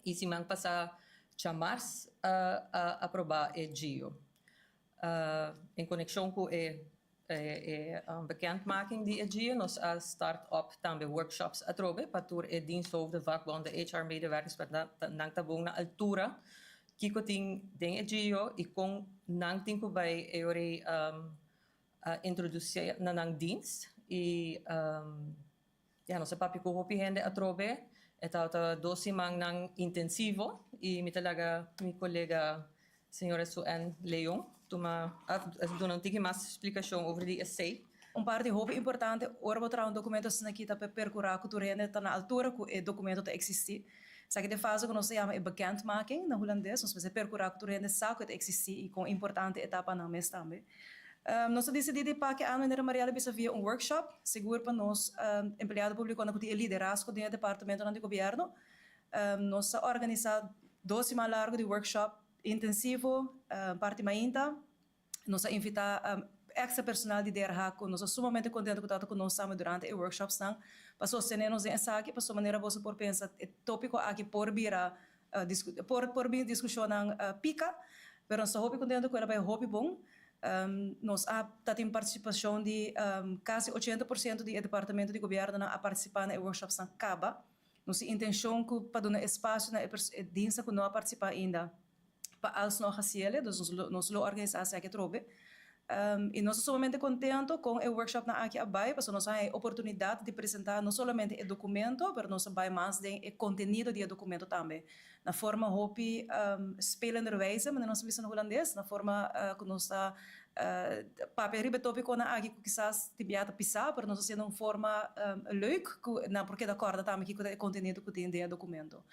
I siman pasá djamars a aprobá e GIO. En konekshon ku e bekendmaking di e GIO nos a start op tambe workshops atrobe pa tur e diensthoofden, vakbonden, HR-medewerkers pa nan ta bon na altura kiko tin den e GIO i kon nan tin ku bai e ora ei introdusí na nan dienst i Ya nos a papia ku hopi hende atrobe. E tabata dos simannan intensivo i mi ta laga mi kolega señora Sue-Ann Leon tuma duna un tiki mas splikashon over di esei. Un parti hopi importante ora bo traha un documento asina aki ta pa percura cu tur hende ta na altura cu e documento ta existi. Esaki ta e fase cu nos ta yama e bekendmaking na Hulandes. Nos mester percura cu tur hende sa cu e ta existi y con importante e ta pa nan mes tambe. Nos a disidí di paki a manera Mariela bisa via un workshop, sigur pa nos empleado públiko ku tin e liderazgo den e departamentonan di gobièrnu. Nos a organisá dos siman largu di workshop intensivo parti mainta. Nos a invitá èkstra personal di DRH ku nos a sumamente kontentu ku tabata ku nos tambe durante e workshopsnan pa sostené nos den esaki, pasobra manera boso por pensa e tópiko aki por bira Por bin diskushonnan pika, pero nos ta hopi kontentu ku el a bai hopi bon. Nos a ta tin partisipashon di kasi 80% di e departamento di gobièrnunan a partisipá na e workshopsnan kaba. Nos tin intenshon ku pa duna espasio na e dienstnan ku no a partisipá ainda pa alsnog hasiel, dus nos lo organisá esaki atrobe. I nos ta sumamente contento con e workshopnan aki a bai, pasobra nos a haña e oportunidad di presenta no solamente e documento, pero nos a bai mas den e contenido di e documento tambe. Na forma hopi spelenderwijze, manera nos ta bisa na Hulandes, na forma cu nos ta papia riba e topiconan aki cu kisas tin bia ta pisa, pero nos ta haciendo un forma leuk cu nan por keda corda tambe kico ta e contenido cu tin den e documento.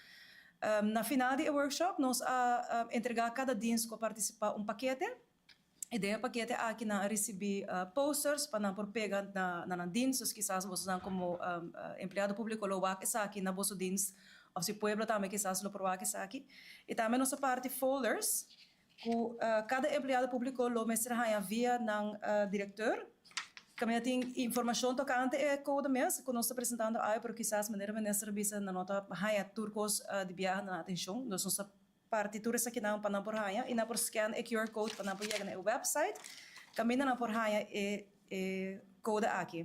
Na final di e workshop nos a entrega cada dienst cu a participa un pakete. E den e pakete aki nan a risibí posters pa nan por pega na nan dienst. Dus kisas bosonan komo empleado públiko lo wak esaki na boso dienst òf si pueblo tambe kisas lo por wak esaki. I tambe nos a parti folders ku kada empleado públiko lo mester haña via nan direkteur. Kaminda tin informashon tokante e kode mes ku nos ta presentando awe pero kisas manera minister a bisa nan no ta haña tur kos di biaha na nan atenshon. Dus nos ta Parti tur esakinan pa nan por haña i nan por scan e QR code pa nan por yega na e website kaminda nan por haña e e code aki.